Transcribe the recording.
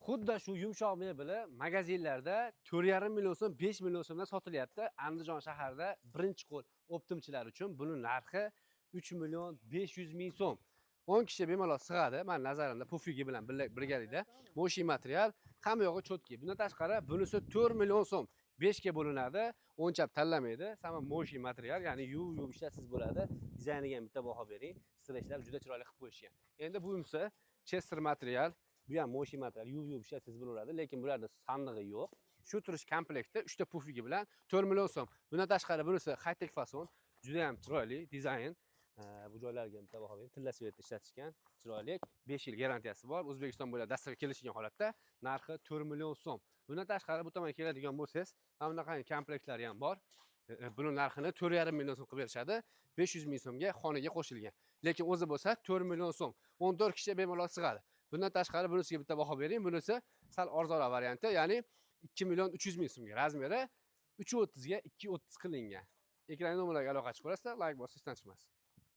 Xuddi shu yumshoq mebeli magazinlarda 4,5 million so'm, 5 million so'mdan sotilyapti. Andijon shaharida birinchi qo'l оптом chilar uchun buni narxi 3 million 500 ming so'm. 10 kishi bemalol sig'adi. Mani nazarimda pufigi bilan birgalikda. Мощный material, hamma yog'i чётко. Bundan tashqari bunisi 4 million so'm. 5 ga bo'linadi, o'nchab tanlamaydi. Sama мощный material, ya'ni yuvib yuvib ishlatsiz bo'ladi. Dizayniga ham bitta baho bering. Strechlar juda chiroyli qilib qo'yishgan. Endi bunisi Chester material, bu ham мощный material, yuvib yuvib ishlatsangiz bo'laveradi, lekin bularda sandig'i yo'q. Shu turish komplekti 3 ta pufigi bilan 4 million so'm. Bundan tashqari bunisi high-tech fason, juda ham chiroyli dizayn. Bu joylarga bitta baho bering. Tilla цвет da ishlatishgan, chiroyli. 5 yil garantiyasi bor. O'zbekiston bo'ylab dasturga kelishgan holatda narxi 4 million so'm. Bundan tashqari bu tomonga keladigan bo'lsangiz, mana bunaqa komplektlari ham bor. Buni narxini 4,5 million so'm qilib berishadi. 500 ming so'mga xonaga qo'shilgan. Lekin o'zi bo'lsa 4 million so'm. 14 kishi bemalol sig'adi. Bundan tashqari bunisiga bitta baho bering. Bunisi sal arzonroq varianti, ya'ni 2 million 300 ming so'mga. Размер i 3.30 ga 2.30 qilingan. Ekran nomerlarga aloqa chiqib ko'rasizlar, layk bosish esdan chiqmasin.